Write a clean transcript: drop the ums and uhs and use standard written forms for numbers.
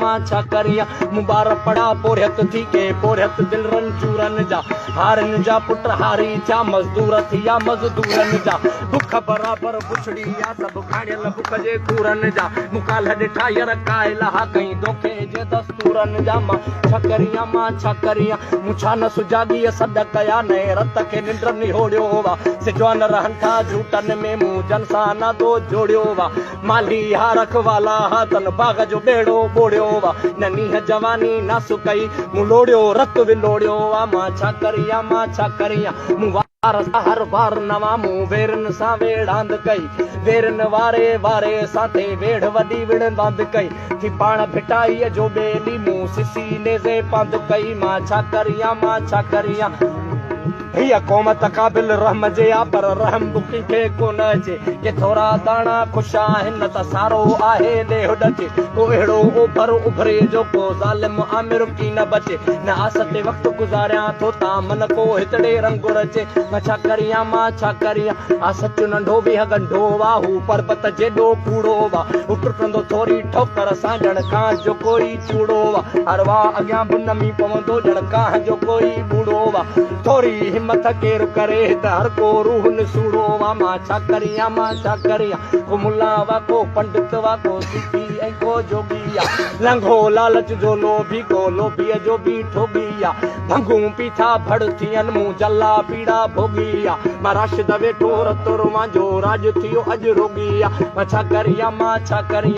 مان ڇا ڪريان؟ مون ٻار پڙهيا پورهيت ٿي ڪي پورهيت دلرن چورن جا هارين جا پٽ هاري ٿيا مزدور ٿيا مزدورن جا بک برابر بڇڙي آ سڀ کاڻيل بک جي کورن جا مون ڪالهه ڏٺا ير قائل ها ڪئين دوکي جي دستورن جا مان ڇا ڪريان مان ڇا ڪريان مون ڇا نه سجاڳيء سڏ ڪيا نئين رت کي ننڊ نهوڙيو وا سجوان رهن ٿا جهوٽن ۾ مون جن سان ناتو جوڙيو وا مالهي ها رکوالا ها تن باغ جو ٻيڙو ٻوڙيو وا نه نينهن جواني ناس ڪئي مون لوڙيو رت ولوڙيو وا مان ڇا ڪريان مان ڇا ڪريان مون وار سان هر وار نوان مون ويرن سان ويڙهاند ڪئي ويرن واري واري سان ٿي ويڙهه وڏي وڙهنداند ڪئي ٿي پاڻ ڀٽائيء جو ٻيلي مون سسي نيزي پاند ڪئي مان ڇا ڪريان مان ڇا ڪريان. هيء قوم ته قابل رحم جي آ، پر رحم به ڪنهن کي ڪونه اچي. ڪي ٿورا داڻا خوش آهن، نه ته سارو آهي ڏيهه ڏچي. ڪو اهڙو اوڀر اڀري جو ڪو ظالم آمر ڪين نه بچي. نه آس تي وقت گذاريان ٿو، تان من ڪو هتڙي رنگ رچي. مان ڇا ڪريان، مان ڇا ڪريان. آ سچ ننڍو ويهه ڳنڍو وا، هو پربت جيڏو ڪوڙو وا. هو ٽٽندو ٿوري ٺوڪر سان، ڄڻ ڪانء جو ڪوئي چوڙو وا. هر واء اڳيان به نمي پوندو، ڄڻ ڪانهه جو ڪوئي ٻوڙو وا. ٿوري همٿ ڪير ڪري ته هر ڪو روح نسوڙو وا مان ڇا ڪريان مان ڇا ڪريان ڪو ملا وا ڪو پنڊت وا ڪو صوفي ۽ ڪو جوڳي آ لنگهو لالچ جو لوڀي ڪو لوڀيء جو به ٺوڳي آ ڀنگون پيٿا ڀڙ ٿين مون جلا پيڙا ڀوڳي آ مان راشد ويٺو رت روان جو راڄ ٿيو اڄ روڳي آ مان ڇا ڪريان مان ڇا ڪريان.